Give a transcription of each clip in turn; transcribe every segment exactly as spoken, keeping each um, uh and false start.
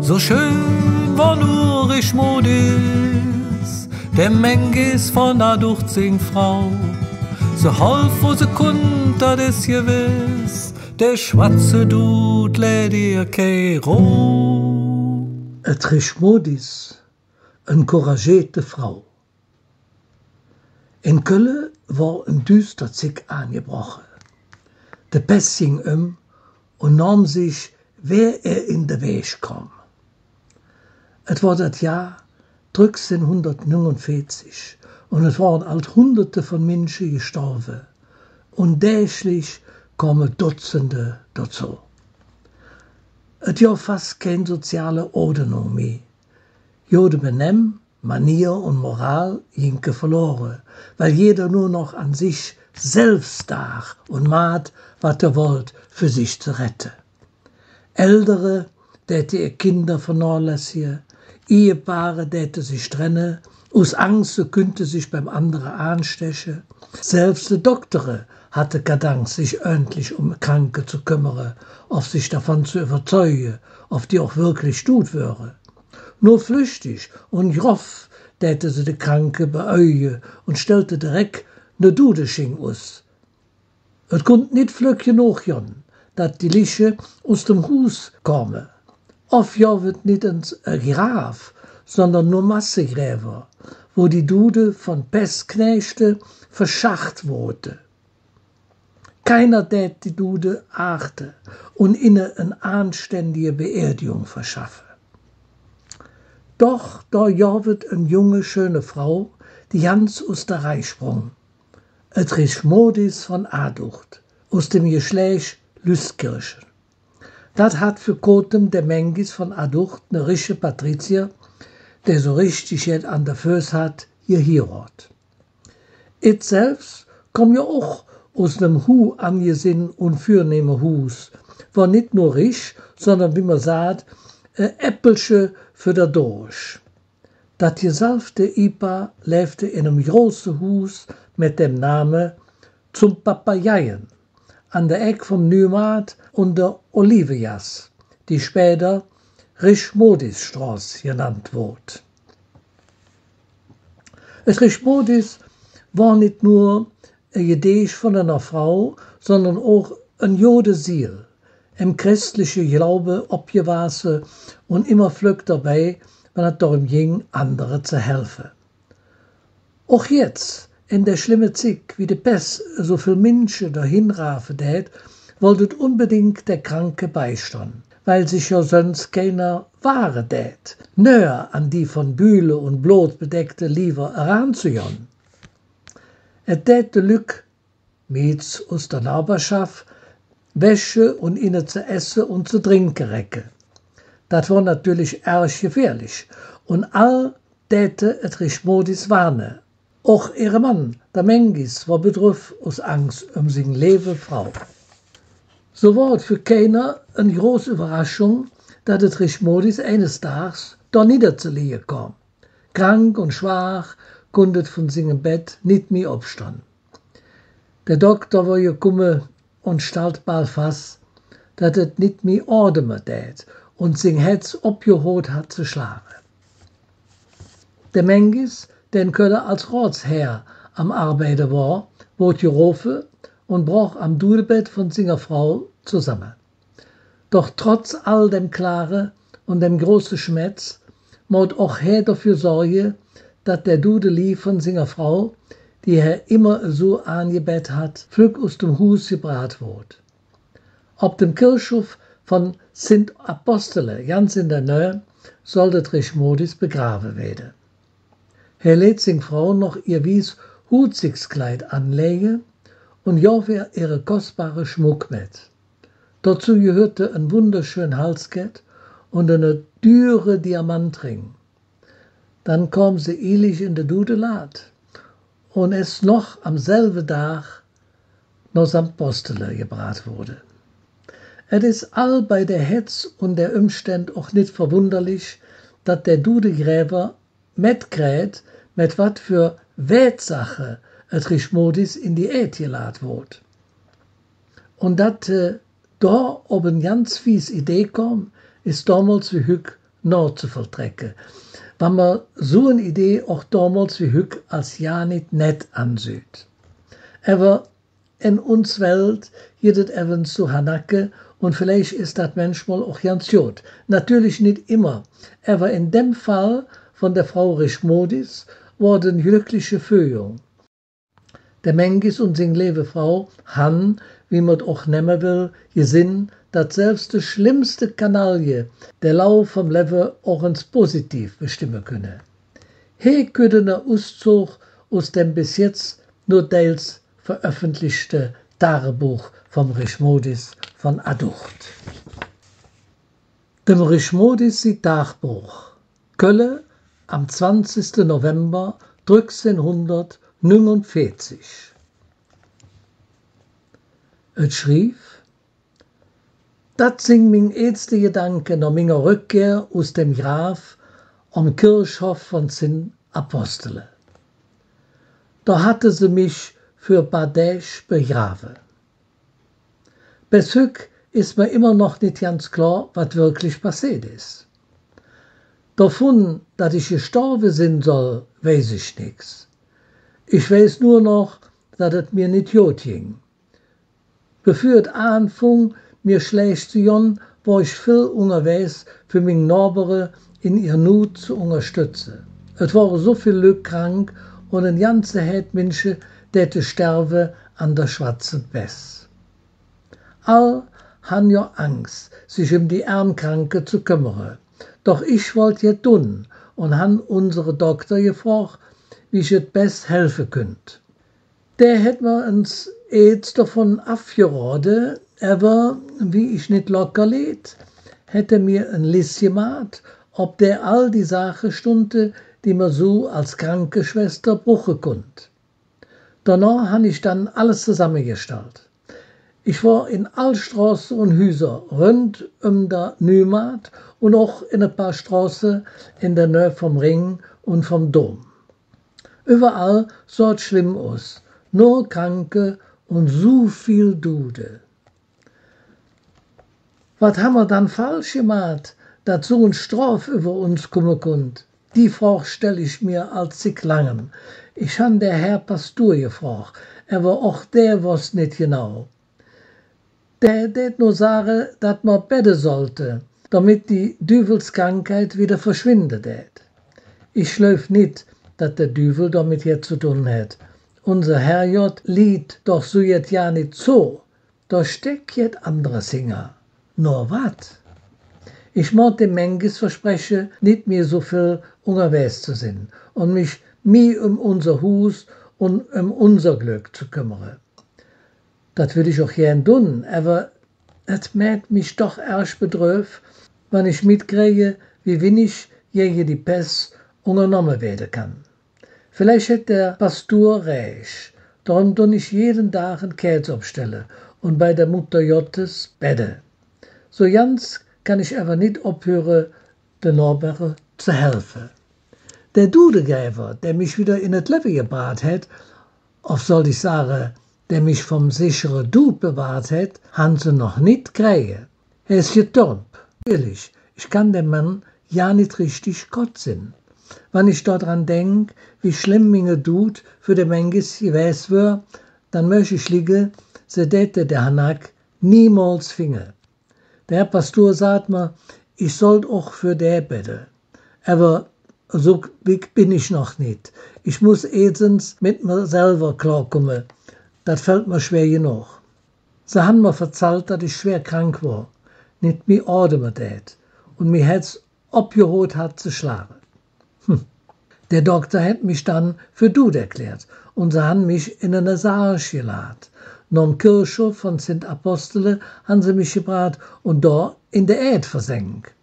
Su schön wor nor Richmodis, dem Mengis vun Aducht sing Frau. Se holf, wo se kunnt, dat es gewess, der schwatze Dud läht ehr kei Roh. Et Richmodis, en couragierte Frau. En Kölle wor en düster Zigg aangebroche. De Pess ging öm un nohm sich, wä ehr en der Wäg kom. Et wor dat Johr drücksinhundertnüngunveezig un et wore ald Hunderte vun Minsche gestorve un däglich kome Dotzende dozo. Et gov fass kein soziale Ordnung mih. Gode Benemm, Manier un Moral gingke verlore, weil jeder nor noch an sich selvs daach un maht, wat hä wollt, för sich ze rette. Eldere däte ehr Kinder vernohlässige, Ehepaare däte sich trenne, us Angs, se künnte sich beim andere aansteche. Selvs de Doktere hatte kein Drang, sich ööntlich öm Kranke ze kömmere, ov sich dovun ze üvverzeuge, ov die och wirklich dud wöre. Nor flüchtig un groff däte se de Kranke beäuge un stellte direk ne Dudesching us. Et kunnt nit flöck genog gonn, dat die Liche us dem Huus kome. Off gov et nit ens e Grav, sondern nor Massegräver, wo die Dude vun Pessknäächte verscharrt woodte. Keiner dät die Dude aachte un inne en aanständige Beerdigung verschaffe. Doch do gov et en junge, schöne Frau, die ganz us der Reih sprung. Et Richmodis vun Aducht, us dem Geschläch Lyskirchen. Dat hatt för kootem der Mengis vun Aducht, ne riche Patrizier, dä su richtig jet an de Föß hatt, gehierodt. It selvs kom jo och us nem huh aangesinn un vürnehme Huus, wor nit nor rich, sondern, wie mer saht, e Äppelche för der Doog. Dat gesalvte Ehpaar lävte en enem große Huus met dem Name Zum Papageien an der Eck vum Nüümaat un der Olivegass, die späder Richmodisstroß genannt woodt. Et Richmodis wor nit nor e Gedeech vun ener Frau, sondern och en gode Siel, em chresliche Glaube opgewahße un immer flöck dobei, wann et doröm ging, andere ze helfe. Och jetz, en der schlemme Zigg, wie de Pess esu vill Minsche dohin raffe dät, wollt et unbedingk der Kranke beistonn, weil sich jo söns keiner wage dät, nöher an die vun Büüle un Blod bedeckte Liever eranzegonn. Et dät de Lück, miets us der Nohberschaff, wäsche un inne ze esse un ze drinke recke. Dat wor natörlich ärg gefährlich, un all däte et Richmodis warne. Och ehre Mann, der Mengis, wor bedröv us Angs öm sing leeve Frau. Su wor et för keiner en groß Üvverraschung, dat et Richmodis eines Dags do nidderzelige kom. Krank un schwach kunnt et vun singem Bedd nit mih opstonn. Der Dokter wor gekumme un stallt baal fass, dat et nit mih odeme dät un sing Hätz opgehoot hatt ze schlage. Der Mengis, dä en Kölle als Rotshäär am Arbeide wor, woodt gerofe un broch am Dudebedd vun singer Frau zesamme. Doch trotz all dem Klage un dem große Schmätz moot och hä doför sorge, dat der dude Liev vun singer Frau, die hä immer esu aangebedd hatt, flöck us dem Huus gebraht woodt. Op dem Kirchhoff vun Sint Apostele, ganz en der Nöh, sollt et Richmodis begrave weede. Hä leet sing Frau noch ehr wieß Huhziggskleid aanläge un gov ehr ehre kostbare Schmuck met. Dozo gehööte en wunderschön Halskett un ene düre Diamantring. Dann kom se ielig en de Dudelad un es noch am selve Dag noh Sint Apostele gebraht woode. Et es all bei der Hetz un der Ömständ och nit verwunderlich, dat der Dudegräver metkräht, met wat för Wäätsaache et Richmodis en de Ääd gelaadt woodt. Un dat hä do op en ganz fies Idee kom, es domols wie hügg nohzevolltrecke, wann mer su en Idee och domols wie hügg als gar nit nett ansüht. Ävver en uns Welt gitt et evvens su Hanake, un villeich es dat mänchmol och ganz god. Natörlich nit immer, ävver en däm Fall vun der Frau Richmodis wor et en glöckliche Fügung. Der Mengis un sing leeve Frau han, wie mer et och nemme well, gesinn, dat selvs de schlemmste Kanaille der Lauf vum Levve och ens positiv bestemme künne. Hee kütt ene Uszog us dem bes jetz nor deils veröffentlichte Dagebuch vum Richmodis vun Aducht. Dem Richmodis si Dagboch. Kölle, am zwanzigste November drücksehnhundertnüngunveezig. Et schriev: Dat sin ming eetste Gedanke noh minger Rückkehr us dem Grav om Kirchhoff vun Zint Apostele. Do hatte se mich för paar Däg begrave. Bes hügg es mer immer noch nit ganz klor, wat wirklich passeet es. Dovun, dat ich gestorve sin soll, weiß ich nix. Ich weiß nor noch, dat et mir nit god ging. Bevör et aanfung, mir schlääch ze gonn, wor ich vill ungerwägs, för ming Nohbere en ehr Nut ze ungerstötze. Et wore su vill Lück krank un en ganze Hääd Minsche däte sterve an der schwatze Pess. All han jo Angs, sich öm die ärm Kranke ze kömmere. Doch ich wollt jet dun un han unsere Dokter gefrog, wie ich et bess helfe künnt. Dä hät mer ens eets dovun avgerode, ävver wie ich nit locker leet, hät hä mir en Liss gemaht, op dä all die Saache stundte, die mer su als Krankeschwester bruche kunnt. Donoh han ich dann alles zesammegestallt. Ich wor en all Stroße un Hüser rund öm der Nüümaat un och en e paar Stroße en der Nöh vum Rhing un vum Dom. Üvverall soh et schlemm us, nor Kranke un su vill Dude. Wat han mer dann falsch gemaht, dat su en Strof üvver uns kumme kunnt? Die Frog stell ich mir ald zick langem. Ich han der Här Pastur gefrog, ävver och dä woss nit genau. Dä dät nor sage, dat mer bedde sollte, domet die Düvelskrankheit widder verschwinde dät. Ich gläuv nit, dat der Düvel domet jet ze dun hät. Unser Herrgodd liet doch su jet jo nit zo. Do steck jet anderes hinger. Nor wat? Ich moot dem Mengis verspreche, nit mih su vill ungerwägs ze sin un mich mih öm unser Huus un öm unser Glöck ze kömmere. Dat wöödt ich och gään dun, ävver et mäht mich doch ärg bedröv, wann ich metkräge, wie winnig gäge die Pess ungernomme wääde kann. Villeich hät der Pastur rääch, dröm dun ich jeden Dag en Kääz opstelle un bei der Mutter Goddes bedde. Su ganz kann ich ävver nit ophüre, de Nohbere ze helfe. Der Dudegräver, dä mich widder en et Levve gebraht hät, ov soll ich sage, dä mich vum sichere Dud bewahrt hät, han se noch nit kräge. Hä es getürmp, ehrlich, ich kann däm Mann jo nit richtig kott sin. Wann ich do dran denk, wie schlemm minge Dud för der Mengis gewäs wör, dann möch ich ligge, se däte der Hanak niemols finge. Der Här Pastur saht mer, ich sollt och för dä bedde. Ävver su wigg ben ich noch nit. Ich muss eets ens met mer selver klorkumme. Dat fällt mer schwer genog. Se han mer verzallt, dat ich schwer krank wor, nit mih odeme dät un mi Hätz opgehoot hät ze schlage. Hm. Der Dokter hät mich dann för dud erklärt, un se han mich en ene Sarg gelaht. Nohm Kirchhoff vun Zint Apostele han se mich gebraht un do en de Ääd versenk.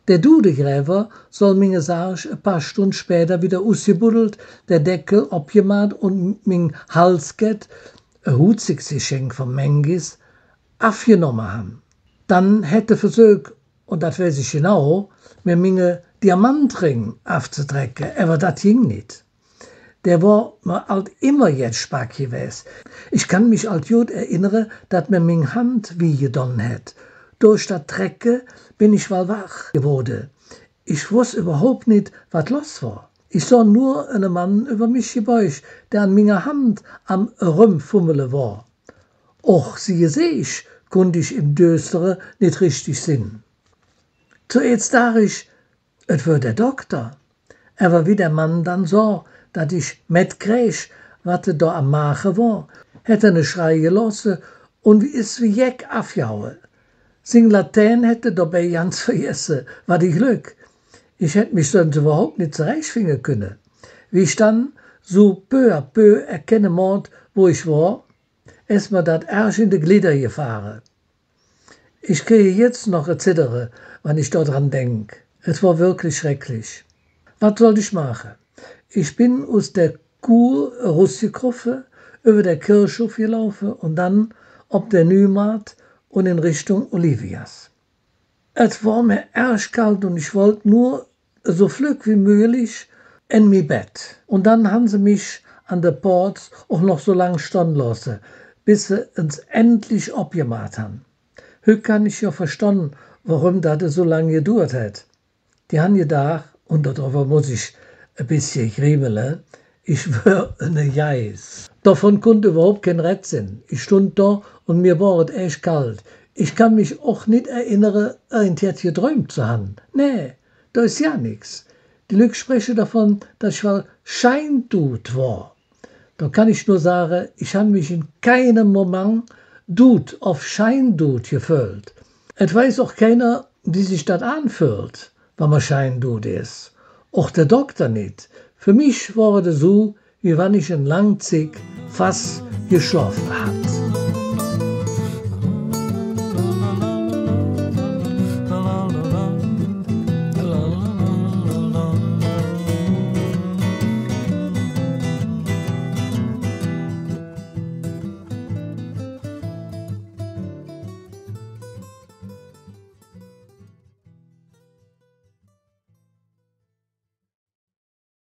Der Dudegräver soll minge Sarg e paar Stund späder widder usgebuddelt, der Deckel opgemaht un ming Halskett, e Huhzigsgeschenk vum Mengis, avgenomme han. Dann hät hä versök, un dat weiß ich genau, mer minge Diamantring avzetrecke, ävver dat ging nit. Dä wor mer ald immer jet spack gewäs. Ich kann mich ald god erennere, dat mer ming Hand wih gedon hät. Durch dat Trecke ben ich wall wach gewoode. Ich woss üvverhaup nit, wat loss wor. Ich soh nor ene Mann üvver mich gebeug, dä an minger Hand am Erömfummele wor. Och si Geseech kunnt ich em Düstere nit richtig sinn. Zoeets daach ich, et wör der Dokter. Ävver wie der Mann dann soh, dat ich metkräg, wat hä do am Maache wor, hät hä ne Schrei gelooße un es wie jeck avgehaue. Sing Latään hät hä dobei ganz vergesse. Wat e Glöck! Ich hätt mich söns üvverhaup nit zorächfinge künne. Wie ich dann su peu à peu erkenne moot, wo ich wor, es mer dat ärg en de Glidder gefahre. Ich krige jetz noch e Ziddere, wann ich do dran denk. Et wor wirklich schrecklich. Wat sollt ich maache? Ich ben us der Kur erusgekruffe, üvver der Kirchhoff gelaufe un dann op der Nüümaat un en Richtung Olivegass. Et wor mer ärg kald un ich wollt nor esu flöck wie möglich en mi Bedd. Un dann han se mich an der Pooz och noch su lang stonn looße, bes se ens endlich opgemaht han. Hügg kann ich jo verstonn, woröm dat esu lang geduurt hät. Die han gedaach, un dodrüvver muss ich e bessche griemele, ich wör ene Geis. Dovun kunnt üvverhaup kein Red sin. Ich stundt do un mir wor et ärg kald. Ich kann mich och nit erennere, irgendjet gedräump ze han. Nä, do es jo nix. Die Lück spreche dovun, dat ich wall scheindud wor. Do kann ich nor sage, ich han mich en keinem Moment dud ov scheindud geföhlt. Et weiß och keiner, wie sich dat aanföhlt, wann mer scheindud es. Och der Dokter nit. För mich wor et esu, wie wann ich en lang Zigg fass geschlofe hatt.